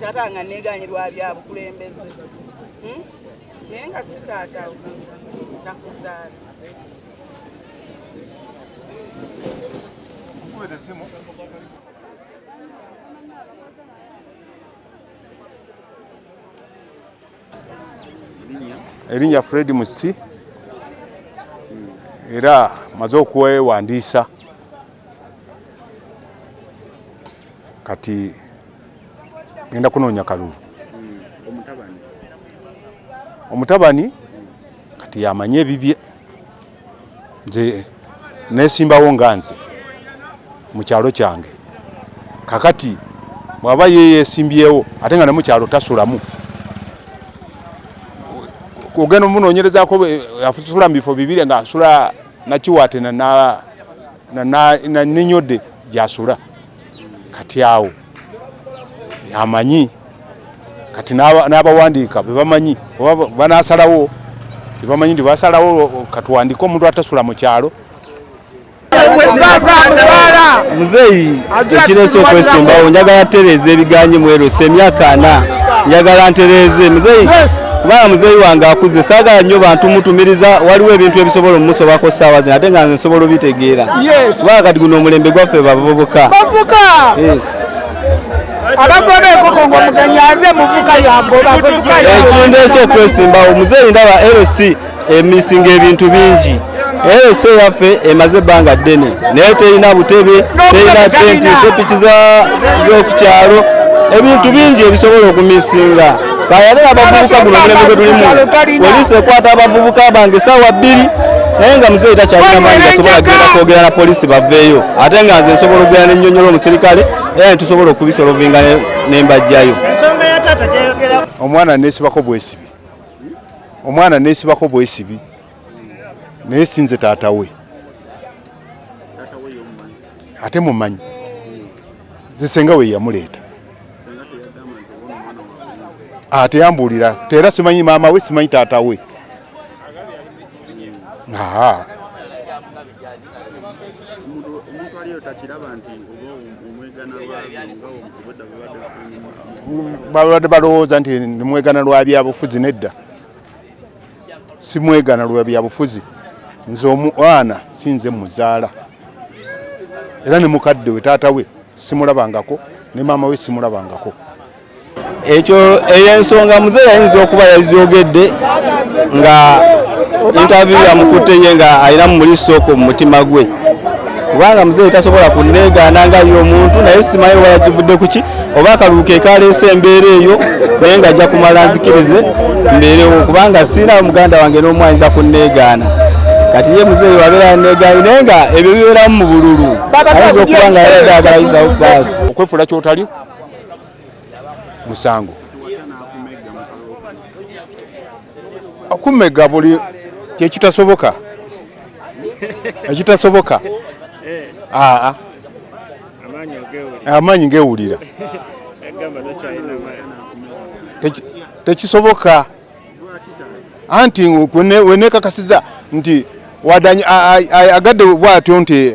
Taata nga neeganye lwa byabukulembeze, Naye nga si taata wo takuzaala. Erinnya Fred Musisi, era maze okwewandiisa, kati ngenda kunoonya kalulu. Omutabani kati yamanyi ebibye, nze nesimbawo nga nze mu kyalo kyange. Kakati bw'aba ye yeesimbyewo ate nga ne mu kyalo tasulamu, ogenda omunoonyerezaako, asula mu bifo bibiri, nga asula Nakiwaate na Ninyodde gy'asula. Kati awo yamanyi, kati n'abawandiika bebamanyi oba banasalawo, bebamanyi nti basalawo katuwandiike omuntu atasula mu kyalo. Muzeeyi ekireese okwesimbawo, njagala tereeza ebiganye mwerose emyaka 40, njagala ntereeze muzeeyi, kubanga muzeeyi wange akuze, saagala nnyo bantu mutumiriza. Waliwo ebintu ebisobola omusobako ssaawa zino, ate nga nze nsobola obitegeera, kubanga kati guno omulembe gwaffe bavubuka. Yes. Abagoba enkoko ng'omugenyi ave muvuka yagoba. Ekindeese okwesimbawo, muzeeyi, ndaba LC emisinga ebintu bingi. LC yaffe emaze ebbanga ddene, naye terina butebe, terina tenti, sepiki z'oku kyalo, ebintu bingi ebisobola okumisinga. Kale ate abavubuka, guno omulembe gwe tulimu, poliisi ekwata abavubuka bange essaawa 2, naye nga muzeeyi takyalina maanyi gasobola kugenda kwogera na poliisi baveeyo, ate nga nze nsobola okugenda nennyonnyola omusirikale, era netusobola okubisolovinga nembajjayo. Omwana nesibako bwesibi, omwana nesibako bwesibi, naye sinze taata we, ate mumanyi zisenga we yamuleeta, ate yambuulira era simanyi maama we, simanyi taata we. Aa. Omuntu aliyo takiraba nti oba omwegana lwabyo nga obwedda bubadde Babadde balowooza nti nimwegana lwa byabufuzi. Nedda, simwegana lwa byabufuzi. Nze omwana sinze muzaala, era ne mukadde we, taata we simulabangako, ne maama we simulabangako. Ekyo eyo ensonga muzeeyi ayinza okuba yazogedde nga interview yamukutte ye nga alina mumulisooko mu mutima gwe, kubanga muzeeyi tasobola kunneegaana nga ye omuntu, naye simanyi oba yakivudde ku ki oba akalulu ke kaleese embeera eyo, naye nga ajja kumala nzikirize mbeerewo, kubanga siina muganda wange n'omu ayinza kunneegaana. Kati ye muzeeyi wabeera yanneegaanye, naye nga ebyo bibeeramu mu bululu, ayinza okuba nga yabadde ayagala yisawo baasi. Okwefuula kyotali musango, okumega buli kyekitasoboka, ekitasoboka aa amaanyi ngewulira tekisoboka. Anti wenekakasiza nti wadde agadde bwatyo nti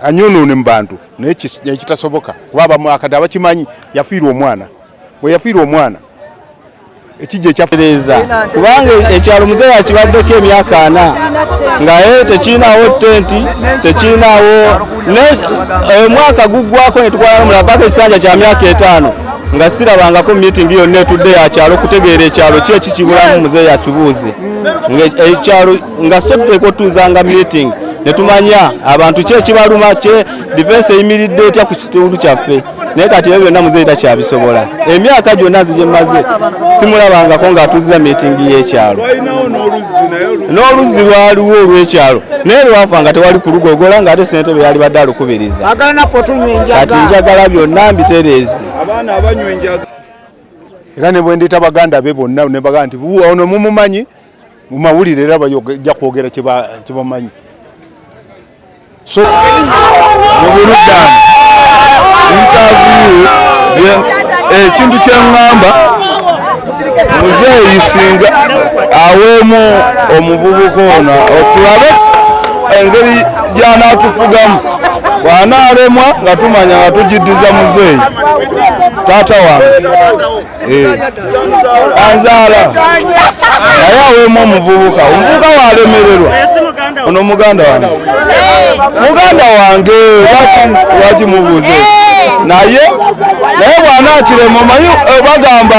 anyonoone mu bantu, naye ekitasoboka, kuba abamu akati abakimanyi yafiirwa omwana. Bwe yafiirwa omwana, ekijja ekyafereza, kubanga ekyalo muzeeyi akibaddeko emyaka 40 nga ye tekirinaawo tenti, tekirinaawo. Omwaka guggwako ne tukwala nomulala paka ekisanja kya myaka 5 nga sirabangako meeting yonna etudde ya kyalo kutegeera ekyalo ki ekikibulamu. Muzeeyi akibuuze nga ekyalo nga so tuteeka otuuzanga meeting ne tumanya abantu ki ekibaluma, kye defense eyimiridde etya ku kitundu kyaffe, naye kati ebyo byonna muzeeyi takyabisobola. Emyaka gyonna nze gye mmaze simulabangako ng'atuuziza meeting y'ekyalo. N'oluzzi lwaliwo olw'ekyalo, naye lwafa nga tewali kulugogola, ng'ate ssentebe yalibadde alukubiriza. Agala naffe otunywa enjaga. Kati njagala byonna mbitereeze. Abaana abanywa enjaga. Era ne bwendeeta baganda be bonna ne bagamba nti ono mumumanyi mu mawulire, era bajja kwogera kye bamanyi. So mu buludani interview, ekintu kyeŋŋamba, muzeeyi singa aweemu omuvubuka ono, otulabe engeri gy'anaatufugamu. Bw'anaalemwa nga tumanya nga tugiddiza muzeeyi taata wange anzaala, naye aweemu omuvubuka. Omuvubuka walemererwa ono muganda wange, muganda wange lwaki mubuuze? Naye bw'anaakirema omanyi bagamba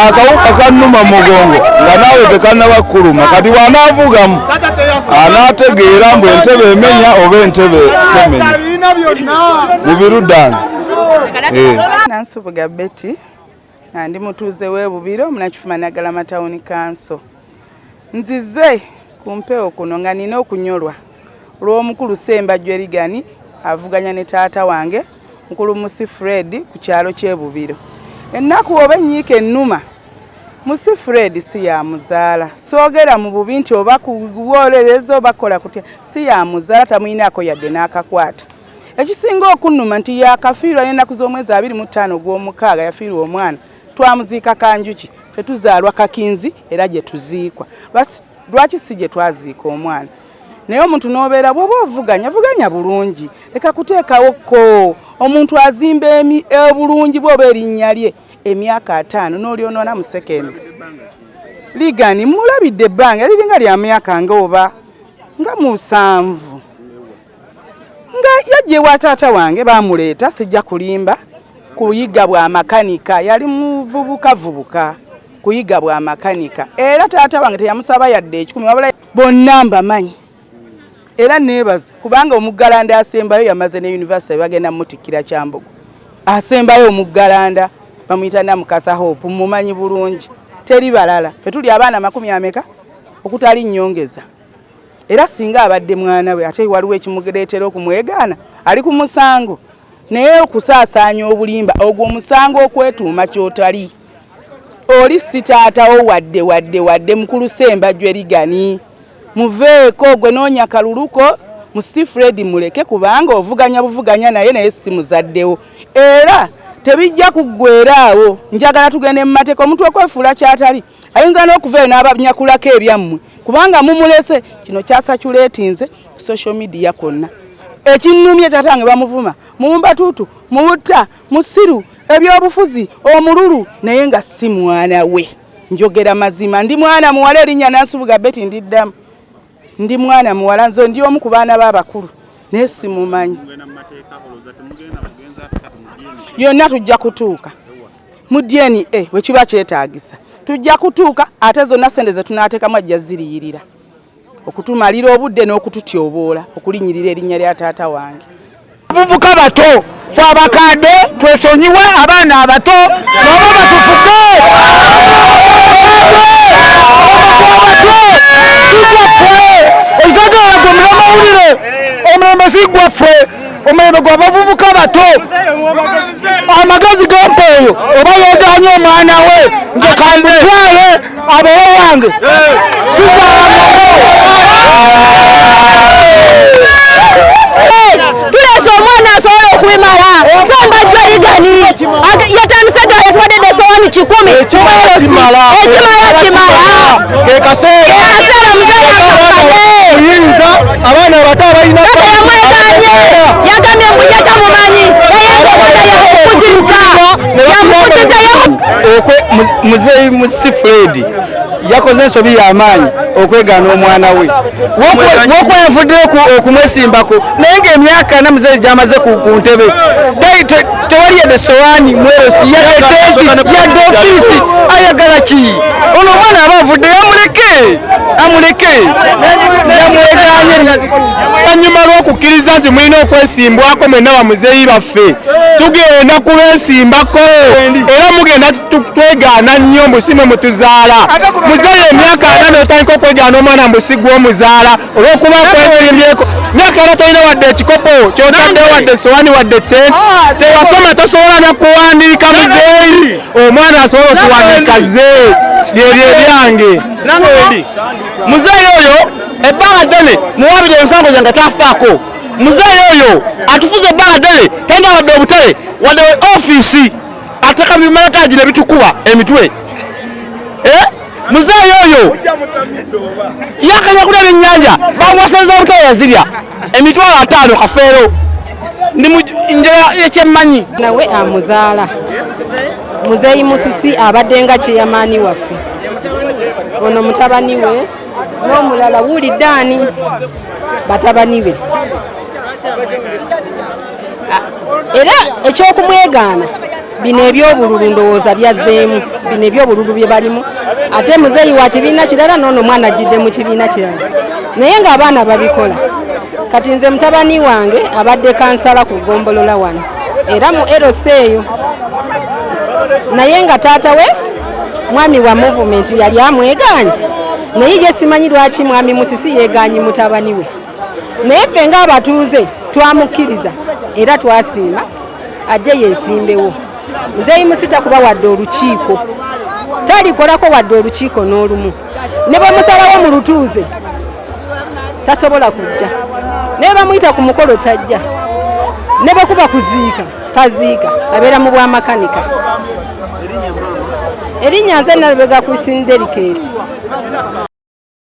akawuka kannuma mugongo nga naawe tekannaba kukuluma. Kati bw'anaavugamu anaategeera mbu entebe emenya oba entebe temenya. Mubiru Dan. Nansubuga Betty nga ndi mutuuze w'e Bubiro Munakifuma Naggalama Town Council. Nzize ku mpewo kuno nga nina okunyolwa olw'omukulu Ssembajjwe Reagan avuganya ne taata wange mukulu Musi Fred ku kyalo ky'e Bubiro. Ennaku oba ennyiike ennuma, Musi Fred si yamuzaala. Soogera mu bubi nti oba kuwolereza oba kukola kutya, si yamuzaala, tamuyinaako yadde n'akakwata. Ekisinga okunnuma nti yakafiirwa n'ennaku z'omwezi 25 ogw'omukaaga yafiirwa omwana, twamuziika Kanjuki, ffe tuzaalwa Kakinzi era gye tuziikwa. Lwaki si gye twaziika omwana? Naye omuntu n'obeera bw'oba ovuganya, vuganya bulungi, leka kuteekawo ko omuntu azimba obulungi bw'oba erinnya lye emyaka 5 n'olyonoona mu seconds. Reagan mulabidde ebbanga liringa lya myaka nga oba nga 7 nga yajja ewa taata wange bamuleeta, sijja kulimba, kuyiga bwa makanika, yali muvubukavubuka kuyiga bwa makanika, era taata wange teyamusaba yadde 10 wabula bonna mbamanyi. Era neebaza kubanga omuggalanda asembayo yamaze ne university bagenda mutikkira Kyambogo. Asembayo omuggalanda bamuyita Namukasa Hope, mumanyi bulungi, teri balala. Ffe tuli abaana 20 ameka okutali nnyongeza. Era singa abadde mwana we ate waliwo ekimuleetera okumwegaana, ali ku musango. Naye okusaasaanya obulimba ogwo omusango okwetuuma ky'otali. Oli si taatawo wadde wadde wadde mukulu Ssembajjwe Reagan. Muveeko gwe noonya kaluluko Musi Fred muleke kubanga ovuganya buvuganya naye naye si muzaddewo. Era tebijja kuggwera awo, njagala tugende mu mateeka. Omuntu okwefuula ky'atali ayinza n'okuva eyo n'abanyakulako ebyammwe kubanga mumulese. Kino kyasaculatinze ku social media kwonna. Ekinnumye taata wange bamuvuma muwumbatuutu, muwutta, musiru, ebyobufuzi, omululu, naye nga si mwana we. Njogera mazima, ndi mwana muwala, erinnya Nansubuga Betty ndiddamu. Ndi mwana muwala, nze ndi omu ku baana b'abakulu naye simumanyi. Yonna tujja kutuuka mu DNA bwe kiba kyetaagisa, tujja kutuuka. Ate zonna ssente ze tunaateekamu ajja ziriyirira okutumalira obudde n'okututyoboola okulinnyirira erinnya lya taata wange. Abavubuka bato ffe abakadde twesonyiwe abaana abato nabo batufuge. Si gwaffe ekitegeera gwe munnamawulire, omulembe si gwaffe, omulembe gw'abavubuka bato. Amagezi gampa oyo oba yeeganye omwana we, nze kamutwale abeere wange, sizaalagawo. Tuleese omwana asobola okubimala. Ssembajjwe Reagan yatandise dda, yatuwadde dda esowani 100 Ekimala kimala. Ekimala kimala. Ke kaseera. Ke kaseera muzeeyi akakade. Oyinza abaana abato abalina Taata yamwegaanye, yagambye mbu ye tamumanyi, yayamba omwana yamukuzizza, yamukuzizza, Muzeeyi Musi Fred yakoze ensobi y'amaanyi okwegaana omwana we. Wokuba yavuddeyo okumwesimbako, naye ng'emyaka 4 muzeeyi gy'amaze ku ntebe tewali yadde sowaani mwerosi, yadde tenti, yadde ofiisi. Ayagala ki? Ono omwana aba avuddeyo, amuleke, amuleke, yamwegaanye. Oluvannyuma lw'okukkiriza nti mulina okwesimbwako mwenna bamuzeeyi baffe, tugenda kubeesimbako era mugenda twegaana nnyo mbu si mwe mutuzaala. Muzeeyi emyaka 4 n'otandika okwegaana omwana mbu si gwe omuzaala olw'okuba akwesimbyeko. Myaka 4 tolina wadde ekikopo ky'otaddewo, wadde essowaani, wadde tenti, tewasoma, tosobola na kuwandiika. Muzeeyi omwana asobola okuwandiika ze byebyo ebyange. Muzeeyi oyo ebbanga ddene muwabire emisango gyange tafaako. Muzeeyi oyo atufuze ebbanga ddene, talina wadde obutale wadde ofiisi, ateeka bimalataagi ne bitukuba emitwe. Muzeeyi oyo yakanya kulya ebyennyanja, bamuwaseza obutale yazirya 50,000 kafeero. Ndi ekyemmanyi. Nawe amuzaala Muzeeyi Musisi abadde nga kyeyamaani waffe, ono mutabani we n'omulala wuulidde ani batabani be. Era ekyokumwegaana bino ebyobululu ndowooza byazzeemu, bino ebyobululu bye balimu, ate muzeeyi wa kibiina kirala n'ono omwana ajjidde mu kibiina kirala, naye ng'abaana babikola. Kati nze mutabani wange abadde kansala ku ggombolola wano era mu LC eyo, naye nga taata we mwami wa movement yali amwegaanye, naye ye simanyi lwaki mwami Musisi yeegaanyi mutabani we. Naye ffe ng'abatuuze twamukkiriza era twasiima ajje yeesimbewo. Muzeeyi Musisi takuba wadde olukiiko, talikolako wadde olukiiko n'olumu, ne bwe musalawo mu lutuuze tasobola kujja, naye bamuyita ku mukolo tajja, ne bwe kuba kuziika taziika, abeera mu bwamakanika. Erinnya nze Nalubega Christine Delicate.